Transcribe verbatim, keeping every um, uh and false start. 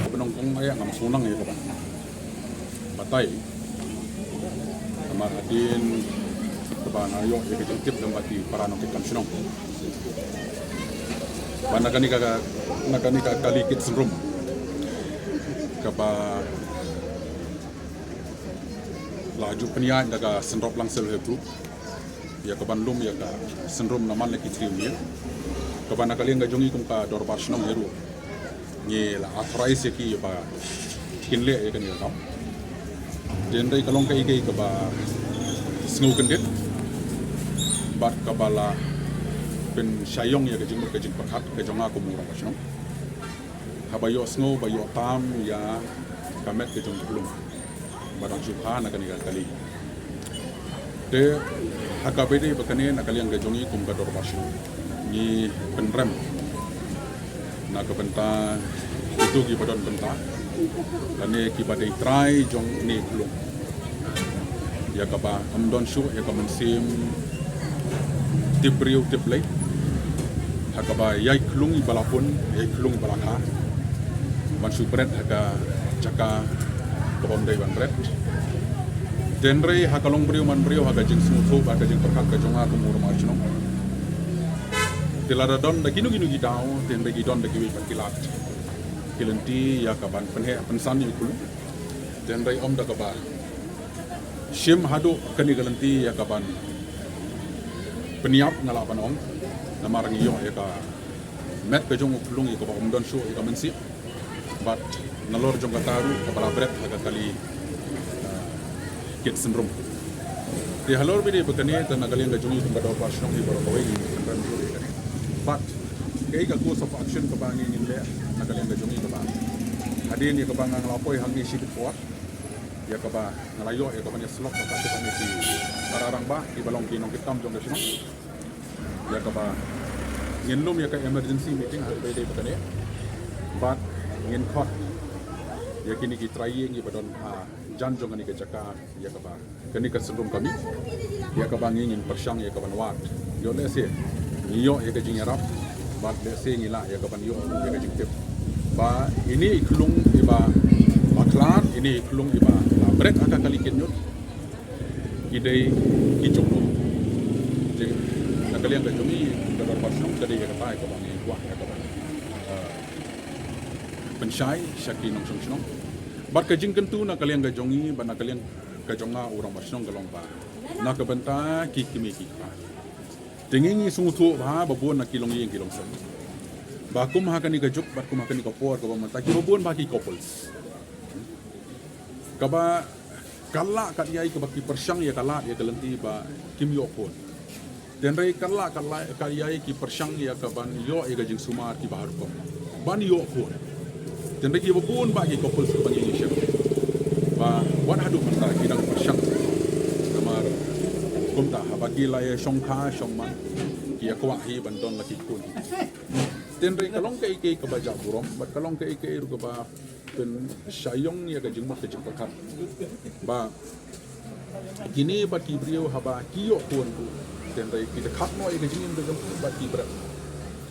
Ba nyngkong ïa ngam sngew nang ïa kaba batai. Namar hadien kaba nga ïoh ïa ka jingtip lyngba ki para nongkitkam shnong ba na kane ka, na kane ka kali kit syndrome kaba la ju pynïaid da ka Syndroplang Self Help Group ïa kaban lum ïa ka syndrome namar na ki triew miet, kaba na ka liang ka jong ngi kum ka dorbar shnong hi ruh ngi la authorize ïa ki ba kin leh ïa kane ka kam. Te hynrei ka long kaei kaei kaba sngewkyndit bad kaba la pynshai ïong ïa ka jingmut ka jingpyrkhat ka jong nga kum u rangbah shnong. Haba ïohsngew ba ïoh tam ïa ka met ka jong u khlung ba dang shu kha na kane ka kali. Te ha kaba ïadei bad kane, na ka liang ka jong ngi kum ka dorbar shnong ngi pynrem na ka bynta kito kiba don bynta lane kiba dei trai jong une u khlung, ïa kaba ym don shuh ïa ka mynsiem tip briew tip Blei, ha kaba ïai khlung iba la pun, ïai khlung iba la kha, ban shu bret ha ka jaka kaba ym dei ban bret. Te hynrei ha ka long briew man briew, ha ka jingsngewthuh bad ka jingpyrkhat ka jong nga kum u rangbah shnong, te lada don da kino kino ki daw, te hynrei ki don da kiwei pat ki lad ki lynti ïa kaban pynheh pynsan ïa u khlung. Te hynrei ym da kaba shim haduh kane ka lynti ïa kaban pynïap, nga lah ban ong, namar ngi ïoh ïa ka met ka jong u khlung ïa kaba ym don shuh ïa ka mynsiem. Bad nalor jong kata ruh kaba la bret ha ka kali, ah, kit syndrome. Te halor ba ïadei bad kane, te na ka liang ka jong ngi kum ka dorbar shnong hi baroh kawei ngi pynrem shuh ïa kane. Bad kaei ka course of action kaba ngi ngin leh na ka liang ka jong ngi kaba, hadien ïa kaba nga la poi hangne shibit por, ïa kaba nga la ïoh ïa kaban ïasyllok bad katto katne ki para rangbah kiba long ki nongkitkam jong ka shnong, ïa kaba ngin lum ïa ka emergency meeting ha kaba ïadei bad kane. Bad ngin khot ïa kine ki trai ïing kiba don hajan jong kane ka jaka ïa kaba kane ka syndrome ka mih, ïa kaba ngi ngin pyrshang ïa kaban wad. Ïoh lehse ngi ïoh ïa ka jingïarap bad lehse ngi lah ïa kaban ïoh ïa ka jingtip ba ine i khlung iba la khlad, ine i khlung iba la bret ha ka kali kit ñiut, ki dei ki jong u. Te na ka liang ka jong ngi ka dorbar shnong ka dei ïa kata ïa kaba ngi kwah ïa kaban, eh, pynshai sha ki nongshong shnong. Bad ka jingkyntu na ka liang ka jong ngi bad na ka liang ka jong nga u rangbah shnong ka long ba na ka bynta ki kmie ki kpa. Te ngi ngi sngewthuh bha ba bun na ki longïing ki longsem ba kum ha kane ka juk bad kum ha kane ka por kaba mynta kiba bun bha ki couples kaba ka lah ka ïai kaba ki pyrshang ïa ka lad ïa ka lynti ba kim ïoh khun. Te hynrei ka lah ka ïai ki pyrshang ïa kaban ïoh ïa ka jingsumar kiba har rukom ban ïoh khun. Te hynrei kiba bun bha ki couples kiba ngi ngi shem ba wat haduh mynta ki dang pyrshang. Namar kumta haba ki la ïa shongkha shongman ki ïa kwah hi ban don la ki khun. Te hynrei ka long kaei kaei kaba jah burom bad ka long kaei kaei ruh kaba pynshai ïong ïa ka jingmut ka jingpyrkhat ba kine bad ki briew haba ki ïoh khun ruh te hynrei ki da khap noh ïa ka jingim ka jong ki bad ki bret.